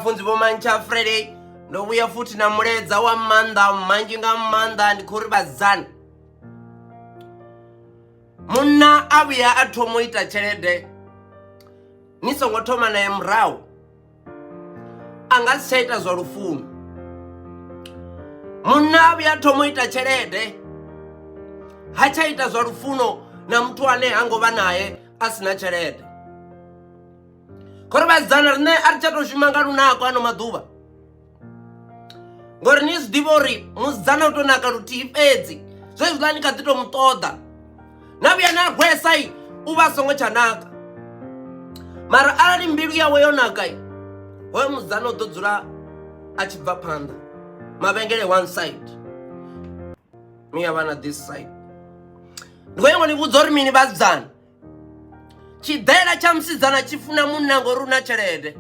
Vhafunzi Vho Mantsha Friday ndo vhuya futhi na mulaedza wa maanḓa manzhi nga maanḓa. Ndi khou ri vhasidzana, munna a vhuya a thoma u ita tshelede ni songo thoma naye murahu, a nga si tsha ita zwa lufuno. Munna a vhuya a thoma u ita tshelede ha tsha ita zwa lufuno na muthu ane ha ngo vha naye a si na tshelede. Khori vhasidzana riṋe a ri tsha tou shuma nga lunako ano maḓuvha, ngori ni zwi ḓivha uri musidzana u tou naka luthihi fhedzi, zwezwiḽa ni kha ḓi tou mu ṱoḓa na vhuya na rwesai u vha a songo tsha naka. Mara arali mbilu yawe yo naka, hoyo musidzana u ḓo dzula a tshi bva phanḓa. Mavhengele one side, mi ya vha na this side. Ndi khou nyanga ni vhudza uri mini vhasidzana, tshiḓela tsha musidzana tshi funa munna ngori u na tshelede.